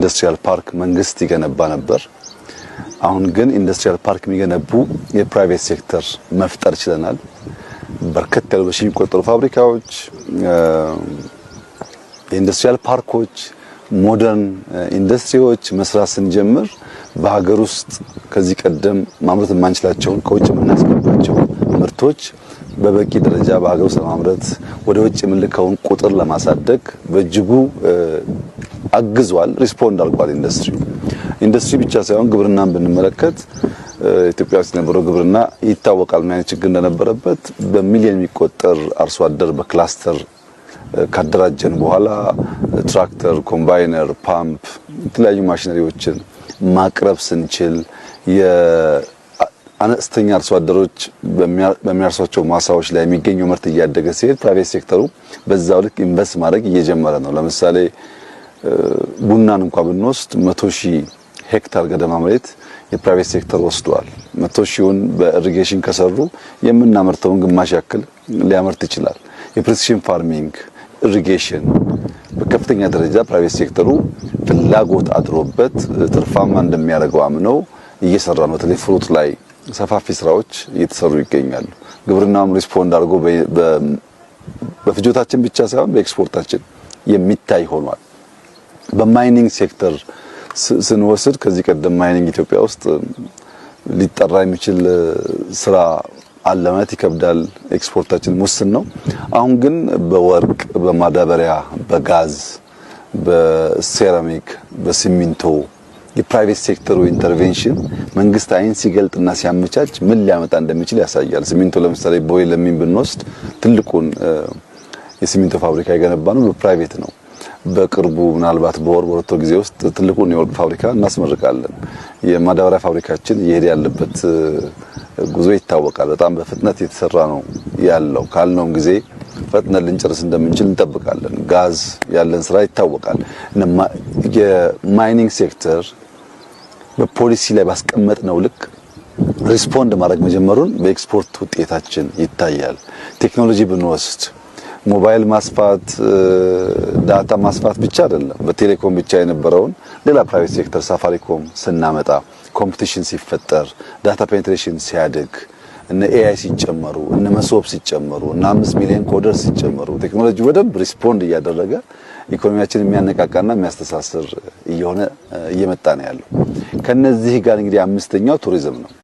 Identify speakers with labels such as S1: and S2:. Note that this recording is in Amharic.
S1: Industrial park መንግስት ይገነባ ነበር። አሁን ግን industrial park የሚገነቡ የ private sector መፍጠር ችለናል። በርከት ያሉ በሺህ የሚቆጠሩ ፋብሪካዎች፣ የ industrial ፓርኮች፣ modern ኢንዱስትሪዎች መስራት ስንጀምር በሀገር ውስጥ ከዚህ ቀደም ማምረት የማንችላቸውን ከውጭ የምናስገባቸው ምርቶች በበቂ ደረጃ በሀገር ውስጥ ለማምረት፣ ወደ ውጭ የምንልከውን ቁጥር ለማሳደግ በእጅጉ አግዟል። Respond አድርጓል ኢንዱስትሪው። ኢንዱስትሪ ብቻ ሳይሆን ግብርናን ብንመለከት ኢትዮጵያ ውስጥ የነበረው ግብርና ይታወቃል ምን አይነት ችግር እንደነበረበት። በሚሊዮን የሚቆጠር አርሶ አደር በ cluster ካደራጀን በኋላ ትራክተር፣ combiner፣ ፓምፕ፣ የተለያዩ ማሽነሪዎችን ማቅረብ ስንችል፣ የአነስተኛ አርሶ አደሮች በሚያርሷቸው ማሳዎች ላይ የሚገኘው ምርት እያደገ ሲሄድ private sector ኡ በዛው ልክ invest ማድረግ እየጀመረ ነው። ለምሳሌ ቡናን እንኳ ብንወስድ 100,000 ሄክታር ገደማ መሬት የ private sector ወስዷል። 100,000ውን በ irrigation ከሰሩ የምናመርተውን ግማሽ ያክል ሊያመርት ይችላል። የ precision farming፣ irrigation በከፍተኛ ደረጃ private sector ኡ ፍላጎት አድሮበት ትርፋማ እንደሚያደርገው አምነው እየሰራ ነው። በተለይ fruit ላይ ሰፋፊ ስራዎች እየተሰሩ ይገኛሉ። ግብርናውም respond አድርጎ በፍጆታችን ብቻ ሳይሆን በኤክስፖርታችን የሚታይ ሆኗል። በ mining sector ስንወስድ ከዚህ ቀደም mining ኢትዮጵያ ውስጥ ሊጠራ የሚችል ስራ አለ ማለት ይከብዳል። ኤክስፖርታችን ውስን ነው። አሁን ግን በወርቅ፣ በማዳበሪያ፣ በጋዝ፣ በሴራሚክ፣ በሲሚንቶ የ private sector ኡ intervention መንግስት አይን ሲገልጥና ሲያመቻች ምን ሊያመጣ እንደሚችል ያሳያል። ሲሚንቶ ለምሳሌ ቦሌ ለሚን ብንወስድ ትልቁን የሲሚንቶ ፋብሪካ የገነባነው በ private ነው። በቅርቡ ምናልባት በወር በሁለት ወር ጊዜ ውስጥ ትልቁን የወርቅ ፋብሪካ እናስመርቃለን። የማዳበሪያ ፋብሪካችን እየሄደ ያለበት ጉዞ ይታወቃል። በጣም በፍጥነት የተሰራ ነው ያለው። ካልነውም ጊዜ ፈጥነን ልንጨርስ እንደምንችል እንጠብቃለን። ጋዝ ያለን ስራ ይታወቃል። የ mining sector በፖሊሲ ላይ ባስቀመጥነው ልክ respond ማድረግ መጀመሩን በኤክስፖርት ውጤታችን ይታያል። ቴክኖሎጂ ብንወስድ ሞባይል ማስፋት፣ data ማስፋት ብቻ አይደለም። በቴሌኮም ብቻ የነበረውን ሌላ private sector ሳፋሪኮም ስናመጣ፣ competition ሲፈጠር፣ data penetration ሲያድግ፣ እነ AI ሲጨመሩ፣ እነ መሶብ ሲጨመሩ፣ እነ 5 ሚሊዮን coder ሲጨመሩ ቴክኖሎጂ በደንብ respond እያደረገ ኢኮኖሚያችንን የሚያነቃቃና የሚያስተሳስር እየሆነ እየመጣ ነው ያለው። ከነዚህ ጋር እንግዲህ አምስተኛው ቱሪዝም ነው።